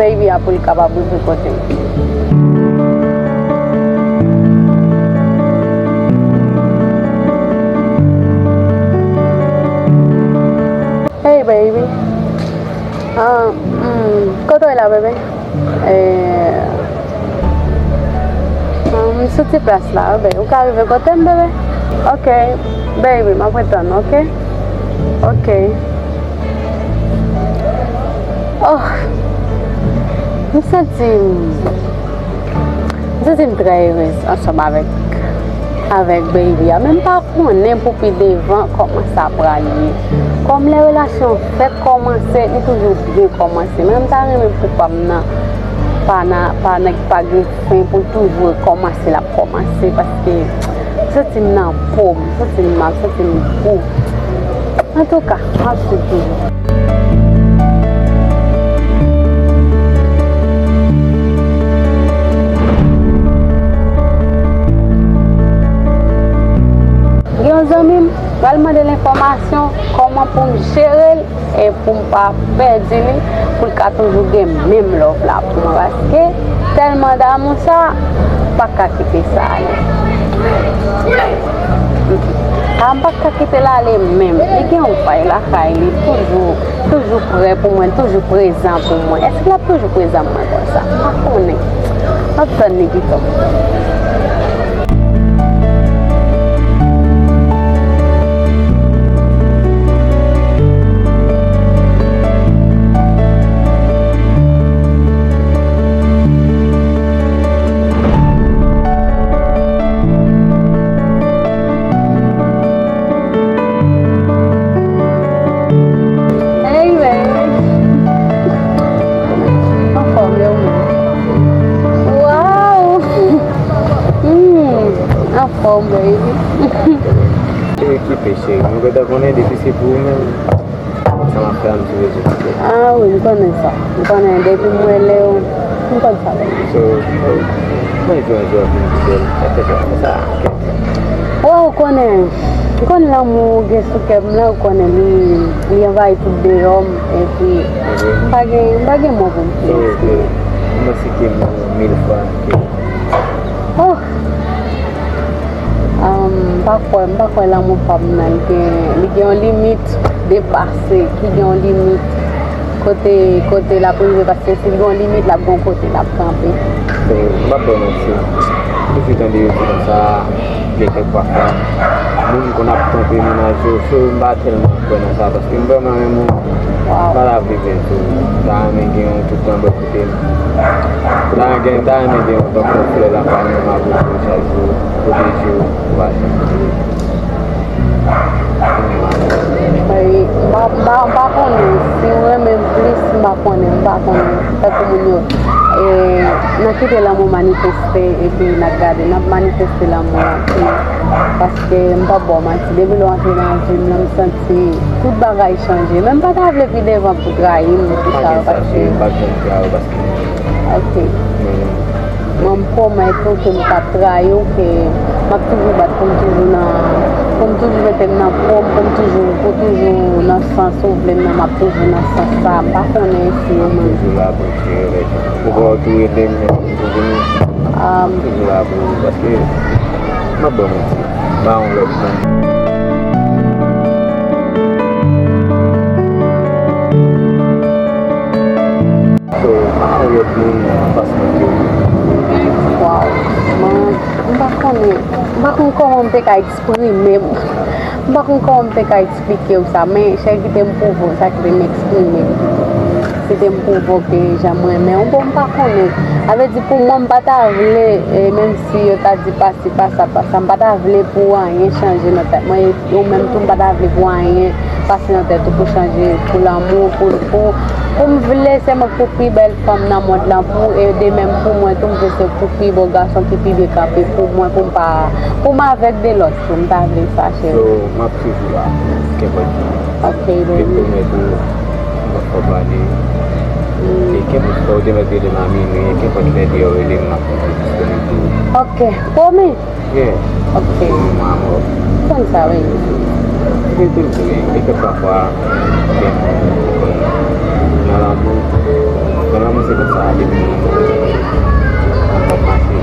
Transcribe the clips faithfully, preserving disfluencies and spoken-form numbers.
Baby a pou l kapab rive kote m. Hey baby. Ah, hmm, kote w ye la, bebe? Eh, hmm, m sou ti plas la, bebe. Ou ka rive kote m, bebe? Ok, baby, m ap ret tann, ok? Ok. Oh, m santi m, m santi m trè erez ansanm avèk, avèk baby a. Men m pa konnen pou pi devan kòman sa pral ye. Kòm lè relasyon fèk kòmanse, li toujou byen kòmanse. Men m ta renmen pou pa m nan, pa nan, pa nèg pa gen fen pou l toujou rekòmanse, l ap kòmanse, paske m santi m nan po m, m santi m mal, m santi m gou. Antouka, m ap swiv toujou. Gen yon zanmi m, pral mande l enfòmasyon kòman pou m jere l e pou m pa pèdi li, pou l ka toujou gen menm love la pou mwen, paske tèlman damou sa, m pa ka kite sa ale. A, m pa ka kite l ale menm. Li gen yon vay lakay li, toujou, toujou prè pou mwen, toujou prezan pou mwen. Èske l ap toujou prezan pou mwen konsa? M pa konnen. M ap tann li pito. Hey, baby. Anfòm, lè ou menm? Wow! Hmm, anfòm, baby. Ekipe, cheri. Mwen gentan konnen depi se pou ou menm. Sa m ap fè a, m sou rezo sosyo. Ah wi, m konnen sa. M konnen depi m wè lè w, m konn sa w ap di. So, mwen jwe yon jwèt pou m di bèl. Sa fè sa, fè sa, ok. Wè, ou konnen, ou konnen lanmou ou gen sou kè m lan, ou konnen li, li anvayi tout deyò m, epi m pa gen, m pa gen mo pou m eksprime. So, so, m panse ke m mil fwa ke Oh! Ahn, m pa kwè, m pa kwè lanmou pa m nan, li gen, li gen yon limit depase, ki gen yon limit kote, kote l ap rive, paske si l gen yon limit, l ap gen yon kote l ap kanpe. So, m p ap ba w manti, m toujou tande yo di konsa, gen kèk pafwa, moun konn ap twonpe mennaj yo, so, m pa tèlman kwè nan sa, paske m vrèman renmen w, m pa ta vle pèdi w, m ta renmen gen w tout tan bò kote m. M ta gen, m ta renmen gen w tankou yon flè lakay mwen, m ap rete w chak jou, pwoteje w, ou pa janm bliye. Ay, m pa, m pa, m pa konnen si w renmen m plis, m pa konnen, m pa konnen. Tankou moun yo, e, n a kite lanmou manifeste, epi n ap gade, n ap manifeste lanmou an, paske m p ap ba w manti, depi lè w antre nan vi m nan, m santi tout bagay chanje. Men m pa ta vle pi devan pou trayi m, pou sa, paske. Pa gen sa, cheri, m p ap janm trayi w, paske. Ok. Mwen, m pwomèt ou ke m p ap trayi w, ke m ap toujou bat pou m toujou nan, pou m toujou mete m nan po m, pou m toujou, pou toujou nan sans ou vle m nan, m ap toujou nan sans sa. M pa konnen si ou menm. M toujou la pou w, cheri, avèk ou. Ou pa tou rele m, men m toujou vini. Ah. M toujou la pou ou, paske m ap ba w manti. Ba yon lòt moun. So, pa yon lòt moun anfas mwen ke ou. Waw, mwen, m pa konnen, m pa konn kòman m te ka eksprime m. M pa konn kòman m te ka eksplike w sa, men cheri, kite m pwouve w sa, kite m eksprime m pito. Kite m pwouve w ke jan m renmen w, bon, m pa konnen. Sa vle di pou mwen, m pa ta vle, e, menm si yo ta di pa si, pa sa, pa sa, m pa ta vle pou anyen chanje nan tèt mwen, e ou menm tou, m pa ta vle pou anyen pase nan tèt ou pou chanje, pou lanmou, pou, pou, pou m vle sèlman pou pi bèl fanm nan mond lan, pou, e de menm pou mwen tou, m vle se pou pi bon gason ki pi byen kanpe pou mwen, pou m pa, pou m avèg de lòt tou, m ta vle sa, cheri. So, m ap toujou la, kenpòt ki. Ok, baby. Kenpòt mèt ou, m ap fè w pale. Mm. E kenpòt fwa ou te mèt rele m a minwi, kenpòt lè deyò rele m, m ap disponib pou ou. Ok, pwomi? Yeah. Ok. Pou mwen, amò. Konn sa, wi. Gen tout vre. E kèk pafwa, gen moun ki konn nan lanmou, nan Mwen se konsa depi m ap mache.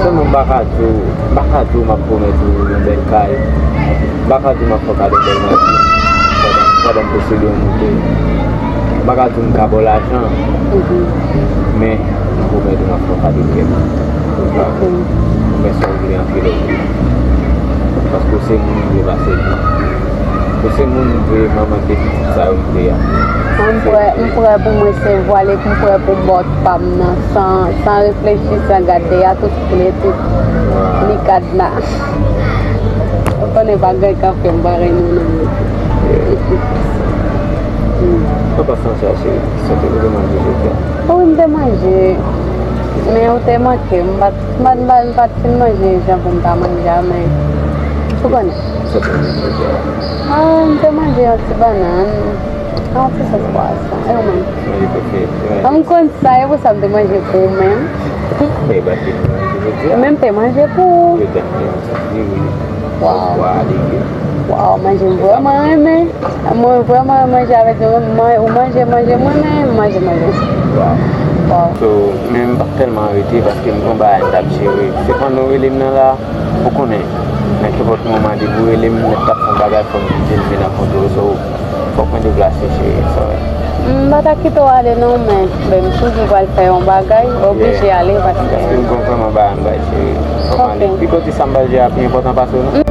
Sèlman m pa ka di w, m pa ka di w m ap pwomèt ou yon bèl kay. M pa ka di w m ap fè w kado bèl machin pandan, pandan m posede yon moto. M pa ka di w m ka ba w lajan, men m pwomèt ou m ap fè w kado kè m. Ou ka fè sa w vle anpil. Paske w se moun m vle pase di. Ou se moun m vle manman de pitit sa yo m te a. M prè, m prè pou m resevwa l epi m prè pou m ba w pa m nan san, san reflechi, san gade a, tout kle, tout li kadna. Ou konnen bagay k ap fè m pa renmen nan men. An pasan sa, cheri, sa te kote manje jodi a? Wi, m te manje, men ou te manke m. M pa t, m pa t, m pa t, m pa t fin manje jan pou m ta manje a, men ou konnen. Sa te manje jodi a? Ah, m te manje yon ti bannann, yon ti sòs pwason. E ou menm? Manje prefere, manje. M konn sa, e pou sa m te manje pou ou menm. E ba te manje jodi a? Men m te manje pou ou. Yo te fè yon ti diri, sòs pwa, legim. Waw, manje m vrèman renmen. Mwen vrèman manje avèk nou, mwen, ou manje, manje, mwen men manje, manje. Waw. Waw. So, men m p ap tèlman rete paske m gon bagay m t ap jere. Se pandan w rele m nan la, ou konnen, nan kenpòt moman depi w rele m, nèg t ap fè yon bagay, fò m kite l vin rankontre w. So, fòk mwen deplase, cheri, sorry. M pa ta kite w ale non, men, men m toujou pral fè yon bagay, oblije ale paske. Paske m gon vrèman bagay m bay, cheri. Fò m ale. Ok. Pi kote sa m pral jere a pi enpòtan pase w non.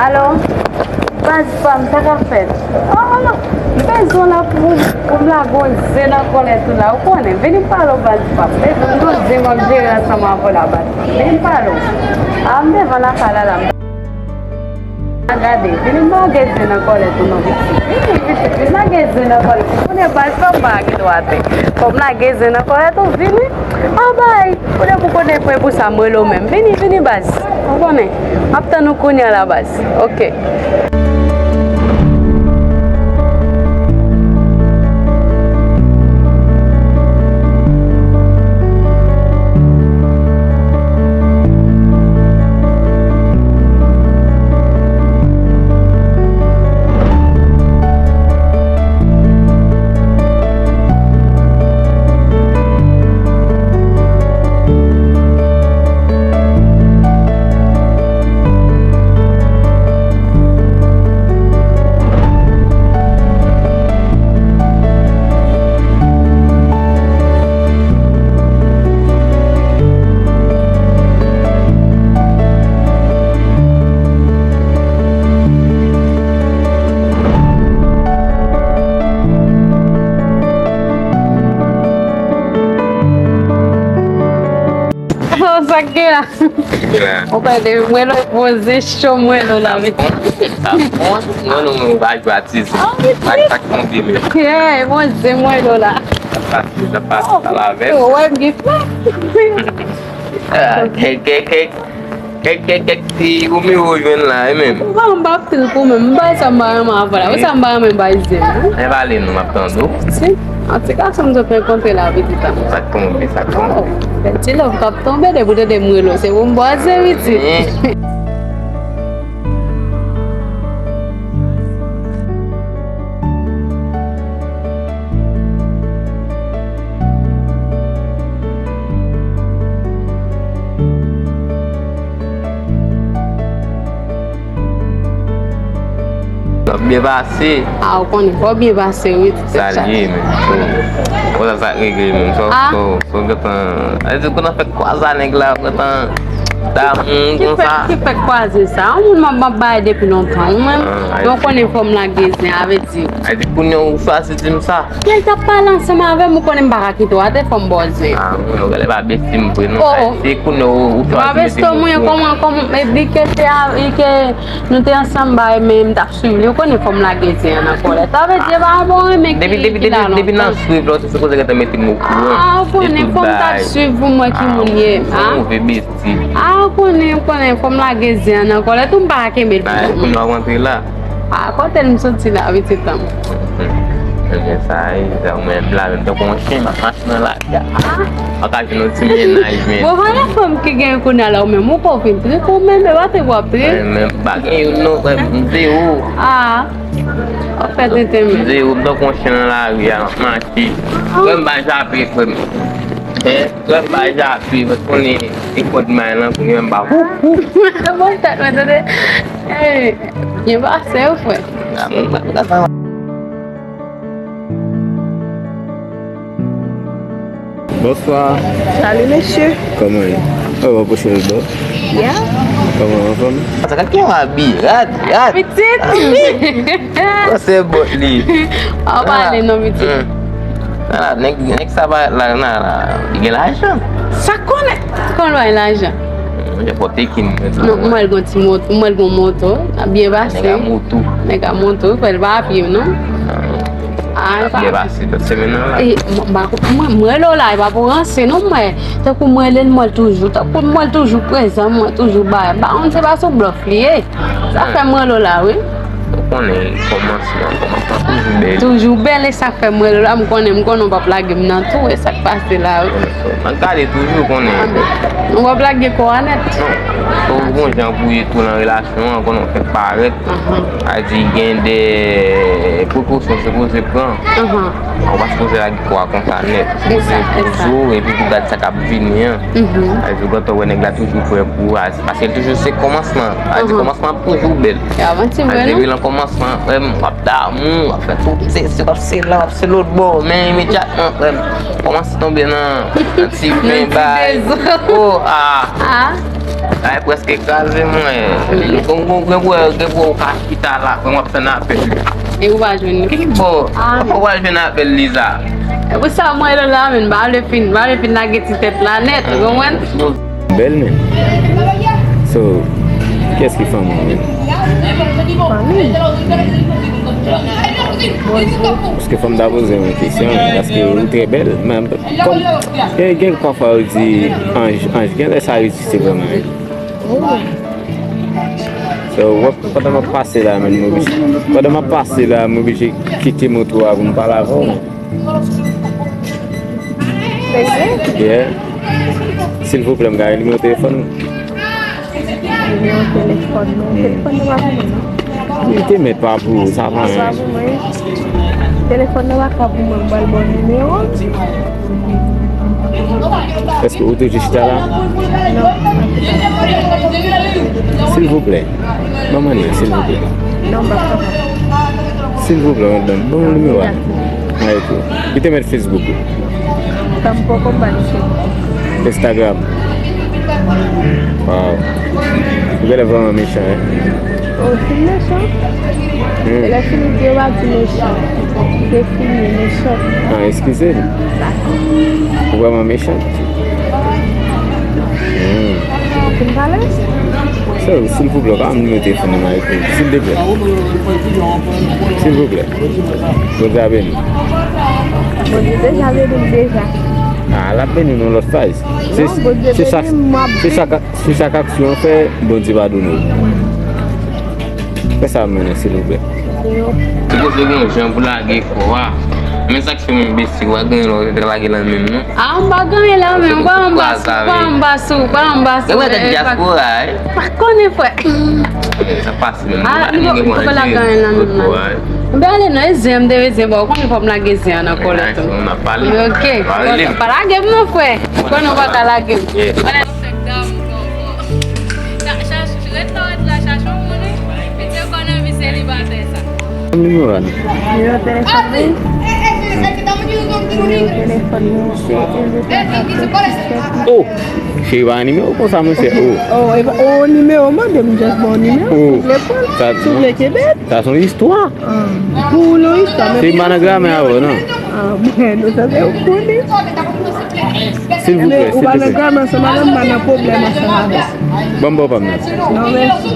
Alo, baz pa m, sa k ap fèt? Oh, oh, non, m bezwen w la pou, pou m lage yon zen nan kòlèt ou la, ou konnen. Vini m pale w, baz pa m. Bezwen m gon zen m ap jere ansanm avè w la, baz pa m. Vini m pale w. A, m devan lakay la, la, m a gade, vini m lage zen nan kòlèt ou non, pitit. Vini, pitit, vini lage zen nan kòlèt ou. Konnen baz pa m pa kite w atè. Fò m lage zen nan kòlèt ou, vini. An bay. Ou depi w konnen prè pou sa, m rele w menm. Vini, vini, baz. Ou konnen. M ap tann ou kounye a la, baz. Ok. Oh, sa k gen la? Ou pa de mwen lò, poze cho mwen lò la, wi. Sa bon, non, non, non, pa jwe atize. Ah, wi, wi. Sa k tonbe, men. Yeah, poze mwen lò la. Sa pase, sa pase, sa la vè. Oh, wè, m gen fè. Ah, kèk, kèk, kèk. Kèk, kèk, kèk ti Romeo jwenn la, e menm. Bon, m p ap trip ou menm. M bay sa m pa renmen avè la. Ou sa m pa renmen bay zen. E pale nou, m ap tande w. Si. An ti gason m sot rankontre la, pitit an. Sa k tonbe, sa k tonbe. Oh, bèl ti love k ap tonbe depi w tande m rele w. Se pou m bò zen, pitit. L ap byen pase. A, ou konnen, fò w byen pase, wi. Sa l ye, menm. Konsa sa k regle, menm. So, so, so, gentan, sa vle di, gentan fè kwaza nèg la, gentan damou, konsa. Ki fè, ki fè kwaze sa? Yon moun m ap, m ap bay depi lontan, wi, menm. Mwen konnen fò m lage zen, sa vle di. Sa vle di, kounye a ou chwazi di m sa. Lè l t ap pale ansanm avè m, ou konnen m pa ka kite w atè, fò m ba w zen. A, mwen, ou genlè pa besti m vre, non. Oh, oh. Se kounye a ou, ou chwazi mete m okouran. Kòman, kòman, e li ke te a, li ke nou te ansanm bay, men m t ap swiv li, ou konnen fò m lage zen an nan kòlèt. Sa vle di, e pa bon renmen ki, ki la lontan. Depi, depi, depi nan swiv la, ou te sipoze gentan mete m okouran. A, ou konnen fò m t ap swiv pou m wè ki moun ye. A, ou move besti. A, ou konnen, ou konnen fò m lage zen an nan kòlèt, ou m pa ka kenbe l pou mwen. Kounye a w rantre la. A, kote m soti la, pitit an? Ebyen, sa, e, sa, ou menm la, menm tankou yon chen, m ap mache nan lari a. A. Ou ka jwenn yon ti mennaj, men. Bon, vwala fanm ki gen kounye a la, ou menm, ou pa fin trip, ou menm, e pa trip w ap trip. Men, men, pa gen youn, non, frè m, m zewo. A. W ap fè tenten, men. M zewo, m tankou yon chen nan lari a, m ap mache. A. Frè m, pa jape, frè m. E, frè m, pa jape, frè m, konnen, e kòd may lan, kounye a m pa, wou, wou. Bon, tèt mwen, tande. Ey, byen pase, wi, frè. Bonswa. Salut, mesye. Kòman ye? Oh, w ap poste l bò? Yeah. Kòman, anfòm? Sa ka gen w abi, rad, rad. Pitit. Sa se bòt li. A, w pale non, pitit. Ala, nèg, nèg sa parèt la, la, la, li gen lajan. Sa konnen? Konnen l bay lajan. Mwen, fò te ki m. Non, mwen, l gon ti moto, mwen, l gon moto. Byen pase. Nèg a moto. Nèg a moto, fè l pa apye, non? A, byen pase, tout semèn nan la. E, mwen, mwen, mwen, rele w la, e pa pou ranse, non, mwen. Tankou mwen, rele l, mwen, l toujou. Tankou mwen, l toujou prezan, mwen, toujou ba. Ba, on se pa sou blòf li ye. Sa fè m rele w la, wi. Ou konnen, kòmansman, kòmansman toujou bèl. Toujou bèl, e sa k fè m rele w la, m konnen, m konnen w p ap lage m nan tou, e sa k pase la, wi. M ap gade toujou, konnen. A, men, w p ap lage kò a nèt. Non, fò w gon jan pou ye tou nan relasyon an, konnen w fèk parèt. Sa di gen de prekosyon sipoze pran. Ou pa sipoze lage kò a konsa nèt. Ou sipoze poze w epi pou gad sa k ap vini an. Sa di w gentan wè nèg la toujou prè pou ou. Paske l toujou se kòmansman. Sa di kòmansman ap toujou bèl. Sa di depi nan kòmansman, frè m, w ap damou, w ap fè tout sesi, w ap sela, w ap se lòt bò. Men imedyatman, frè m, kòmanse tonbe nan, nan ti pen bay. Oh, ah. Ay, prèske kraze mwen. Gen, gen, gen, gen, gen pou w ka chita la, frè m, w ap tann apèl. E ou pa jwenn li? Ki bò? Ou pa jwenn apèl Liza. E pou sa mwen rele w la, men m pa vle fin, m pa vle fin lage ti tèt la nèt, ou konprann? Bèl, men. So, kiyès ki fanmi w, men? Fanmi. Paske fò m ta poze w yon kesyon, paske ou trè bèl, men kòm, gen, gen pafwa yo di anj, anj, gen lè sa reziste vrèman, wi. So, w ap, pandan m ap pase la, men, m oblije, pandan m ap pase la, m oblije kite moto a pou m pale avè w. Yeah. Silvouplè, m ka gen nimewo telefòn ou? Nimewo telefòn mwen. Telefòn nan pa pou mwen, non. Li te mèt pa pou ou, sa pa anyen. Sa pou mwen. Telefòn nan pa ka pou mwen, m pral ba w nimewo. Èske ou toujou chita la? Non. Silvouplè. Ban m anyen, silvouplè. Non, m pa kapab. Silvouplè, madanm, ban m nimewo a. Mwen epi w. Li te mèt Facebook ou? Sa m poko pa di. Instagram. Wow. Ou genlè vrèman mechan, en? Oh, ou fin mechan? Hmm. Lè fini di yo pa di mechan. Defini mechan. Ah, eskize m. Ou vrèman mechan. Hmm. Ou fin pale? Sè, silvouplè, ou ka ban m nimewo telefòn nan, Marie Claude, silvouplè. Silvouplè. Bondye a beni. Bondye deja beni m deja. Ah, l ap beni nou lòt faz. Se, se sa, se sa, se sa k aksyon an fè, Bondye padone w. Fè sa mennen, silvouplè. Sipoze gen yon jan pou lage kò a. Men sa k fè menm besti, w a genyen lè w te lage lan menm, non? Ah, m pa genyen lan menm. Ou pa anba sou, ou pa anba sou, ou pa anba sou. Gade dyaspora, eh. Pa konnen, frè. Sa pase menm. Ah, nou pa lage anyen lan menm, non. M te ale nan zen, m te zen, bon, ou konnen fò m lage zen an nan kò lè tou. Ok, pa lage m non, frè. Ou konnen ou pa ka lage m. Ret la, ret la, chache yon moun, wi. Mete kò nan vi selibatè sa. Nimewo a nou. Nimewo telefòn mwen. Nimewo telefòn mwen se un deux trois quatre cinq six sept huit. Oh! Cheri, pa nimewo konsa, mesye. Oh. Oh, e pa, oh, nimewo, mande m just bon nimewo. Oh. Si w vle pran l, si w vle kenbe l. Sa se yon istwa. Ah, pou yon istwa, men se pa nan gramè avè w, non? Ah, ben, nou sa se ou konnen. Silvouplè, silvouplè. Ou pa nan gramè ansanm avè m, m pa nan pwoblèm ansanm avè w. Ban m ba w pa m nan. Non, mèsi.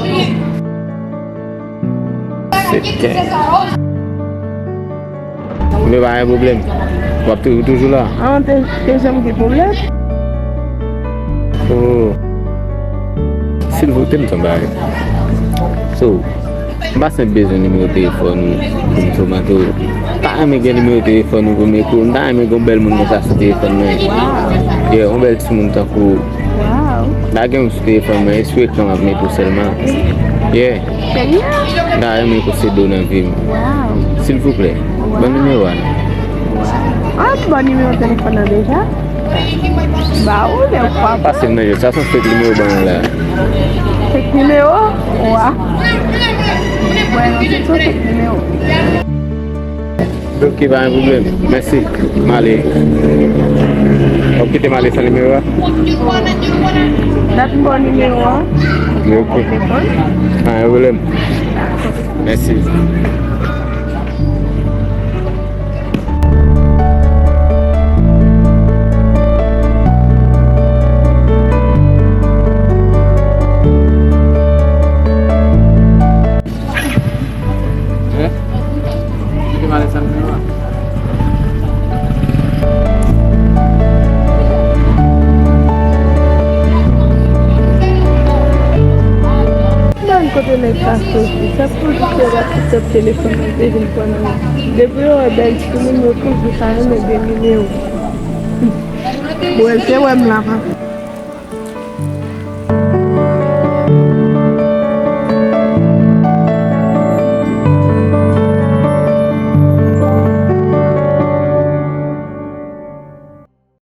Se tè. Men pa gen pwoblèm. W ap toujou, toujou la. Ah, te, te janm gen pwoblèm? Oh. Silvouplè, m tonbe avè w. So, m pa senp bezwen nimewo telefòn ou pou m tomato. M ta renmen gen nimewo telefòn ou pou m ekri w. M ta renmen gen yon bèl moun konsa sou telefòn mwen. Wow. Yeah, yon bèl timoun tankou w. Wow. M ta gen yon sou telefòn mwen, e sou ekran m ap mete w sèlman. Yeah. Serye? M ta renmen posede w nan vi m. Wow. Silvouplè, ban m nimewo a non. Ah, ou te ban nimewo telefòn nan deja? Ba ou lè ou pa. Pase m nan je, sa se yon fake nimewo ban nou la. Fake nimewo? Wa. Wè, non, se yon fake nimewo. Ok, pa gen pwoblèm. Mèsi. M ale. W ap kite m ale san nimewo a? Dat m ba w nimewo a. Ok. Pa gen pwoblèm. Mèsi. Ban kote nèg sa soti. Sa pou di se w ap sot telefòn nan te vin pran nan men. Depi yo wè bèl timoun yo toujou ta renmen gen nimewo. Bon, se wè m la, papa.